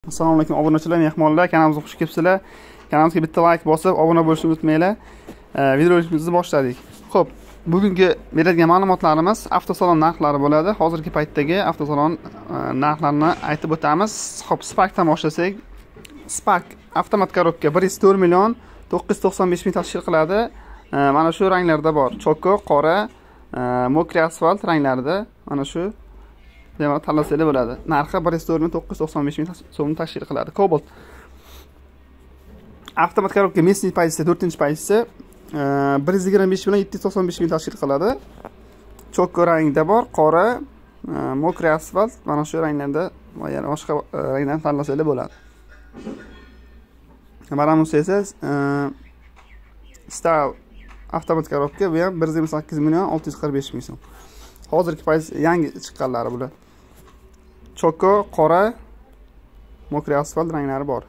Assalomu alaykum obunachilar, mehmonlar, kanalimizga xush kelibsizlar. Kanalimizga bitta like bosib, obuna bo'lishni unutmanglar. Videomizni boshladik. Xo'p, bugungi beradigan ma'lumotlarimiz avtosalon narxlari bo'ladi. Hozirgi paytdagi avtosalon narxlarini aytib o'tamiz. Xo'p, Sparkdan boshlasak, Spark avtomat korobka 104 million 995 ming tashkil qiladi. Mana shu ranglarda bor. Choko, qora, mokri asfalt ranglarida mana shu demak tanlasanglar bo'ladi. Narxi 104 million 995 ming so'mni tashkil qiladi. Cobalt avtomat korobka местный pozitsiya, 4-pozitsiya 125 million 795 ming tashkil qiladi. Choko rangda bor, qora, mokri asfalt mana shu ranglarda va yana boshqa ranglarni tanlasanglar bo'ladi. Maramus esa Style avtomat korobka, bu ham 128 million 645 ming so'm. Hozirgi payt yangi chiqqanlari bular. Choko, qora, mokri asfalt ranglari bor.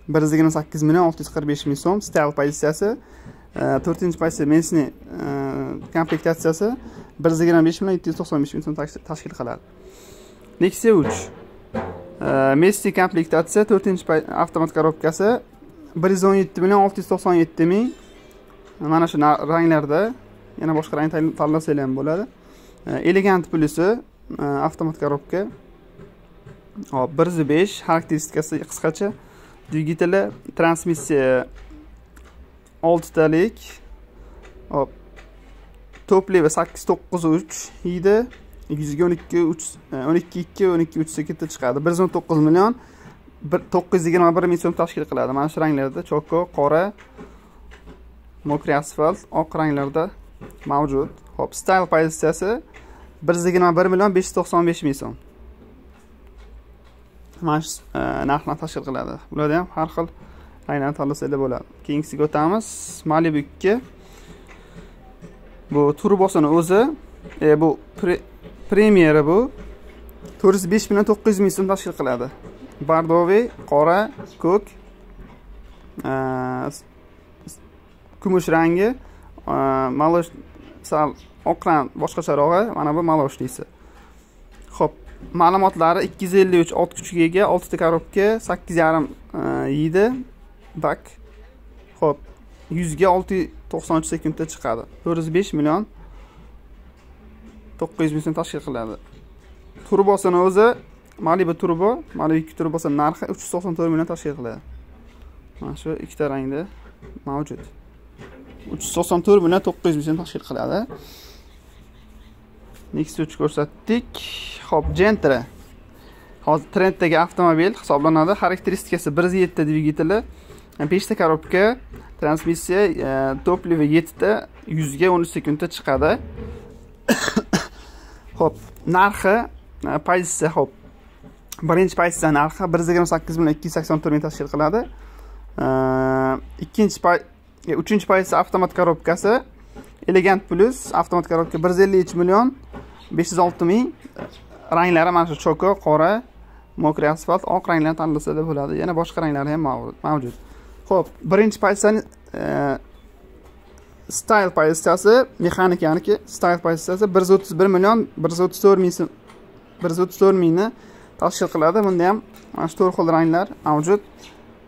128 million 645 ming so'm Style pozitsiyasi, 4-pozitsiya местный komplektatsiyasi 125 million 795 ming so'm tashkil qiladi. Nexia 3 местный komplektatsiya 4-chi avtomat korobkasi 117 million 697 ming. Mana shu ranglarda, yana boshqa rang tanlasanglar ham bo'ladi. Elegant plusi avtomat korobka. Hop, 1.5 xarakteristikasi qisqacha. Dvigateli transmissiya 6 talik. Hop, topliva 8.93 yeydi. 100 ga 12.3, 12.2, 12.3 sekundda chiqadi. 119 million 921 ming so'm tashkil qiladi. Mana shu ranglarda choko, qora, mokri asfalt, oq ranglarda mavjud. Hop, Style pozitsiyasi 121 million 595 ming so'm. Mana shu narxni tashkil qiladi. Bularda ham har xil ranglarni tanlasanglar bo'ladi. Keyingisiga o'tamiz. Malibu 2. Bu turbosini o'zi, bu premyera bu 405 million 900 ming so'm tashkil qiladi. Bordoviy, qora, ko'k, kumush rangi, malosh sal oq rang boshqacharog'i, mana bu maloshlisi. Xo'p, ma'lumotlari 253 ot kuchiga ega, 6 ta korobka, 8.5 yeydi bak. Xo'p, 100 ga 6.93 sekundda chiqadi. 405 million 900 ming so'm tashkil qiladi. Turbosini o'zi Malibu turbo, Malibu 2 turbosini narxi 394 million tashkil qiladi. Mana shu ikkita rangda mavjud. 394 million 900 ming so'm tashkil qiladi. Nexia 3 ko'rsatdik. Xo'p, Gentra. Hozir trenddagi avtomobil hisoblanadi. Xarakteristikasi 1.7 dvigateli, 5 ta korobka, transmissiya, topliva 7 ta, 100 ga 13 sekundda chiqadi. Xo'p, narxi pozitsiya, xo'p. Birinchi pozitsiya narxi 128 million 284 ming tashkil qiladi. Ikkinchi, uchinchi pozitsiya avtomat korobkasi Elegant Plus avtomat korobka 153 million 506 ming. Ranglari mana shu choko, qora, mokri asfalt, oq ranglarni tanlasanglar bo'ladi. Yana boshqa ranglari ham mavjud. Xo'p, birinchi pozitsiyani Style pozitsiyasi, mexanikaniki Style pozitsiyasi 131 million 134 ming so'm, 134 mingni tashkil qiladi. Bunda ham mana shu to'rt xil ranglar mavjud.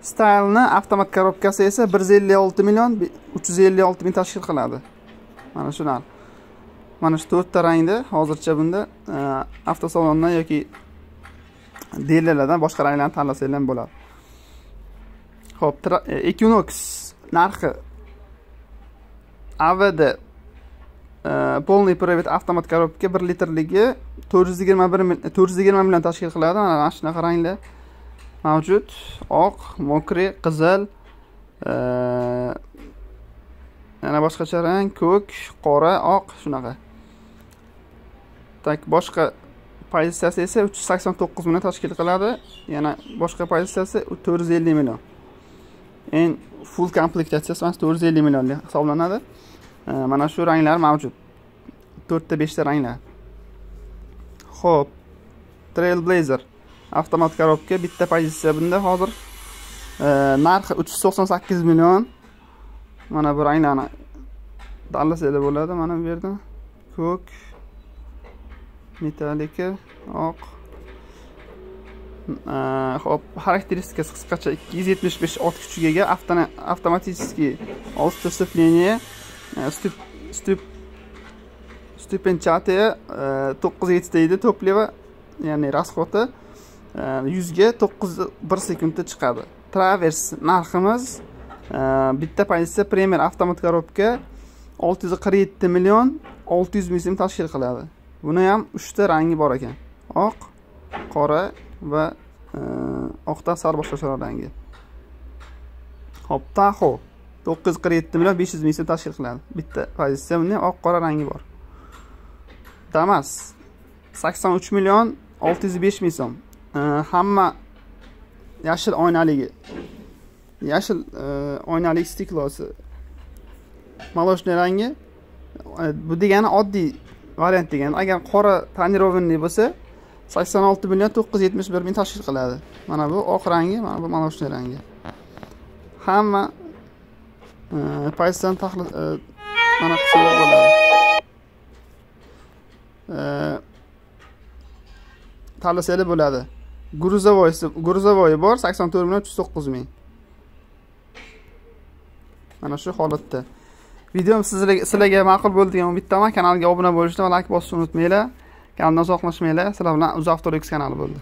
Style'ni avtomat korobkasi esa 156 million 356 ming tashkil qiladi. Mana shu narx. Mana shu to'rtta rangda hozircha bunda avtosalondan yoki dilerlardan boshqa ranglarni tanlasanglar ham bo'ladi. Xo'p, Equinox narxi AVD polniy привод avtomat korobka 1 litrligi 420 million tashkil qiladi. Mana shunaqa ranglar mavjud. Oq, mokri, qizil, yana boshqacha rang, ko'k, qora, oq shunaqa. Tak, boshqa pozitsiyasi esa 389 million tashkil qiladi. Yana boshqa pozitsiyasi 450 million. Eng full komplektatsiyasi mana 450 millionlik hisoblanadi. Mana shu ranglar mavjud. 4 ta 5 ta ranglar. Xo'p, Trailblazer avtomat korobka bitta pozitsiya bunda hozir. Narxi 398 million. Mana bu ranglarni tanlasanglar bo'ladi. Mana bu yerda ko'k, metallika, oq, Xo'p, xarakteristikasi qisqacha 275 ot kuchiga ega, avtomatический oltita сцепление, ступенчатая, 9.7 deydi топливо, ya'ni расход i 100 ga 9.1 sekundda chiqadi. Travers narximiz bitta pozitsiya Premier avtomat коробка 647 million 600 ming so'm tashkil qiladi. Buni ham 3 ta rangi bor ekan. Oq, qora va oqdan sal boshqacharoq rangi. Xo'p, Tahoe 947 million 500 ming so'm tashkil qiladi. Bitta pozitsiya, buni oq, qora rangi bor. Damas 83 million 605 ming so'm. Hamma yashil oynaligi. Yashil oynalik стекло si. Молочный rangi. Bu degani oddiy variant degani. Agar qora тонированный bo'lsa 86 million 971 ming tashkil qiladi. Mana bu oq rangi, mana bu молочный rangi. Hamma pozitsiyadan tahlil mana qilsa bo'ladi. Tanlasanglar bo'ladi. Грузовой bor 84 million 309 ming. Mana shu holatda. Videom sizlarga ma'qul bo'ldi degan umiddaman. Kanalga obuna bo'lishni va like bosishni unutmanglar. Kanaldan uzoqlashmanglar. Sizlar bilan UzAvtoLuks kanali bo'ldi.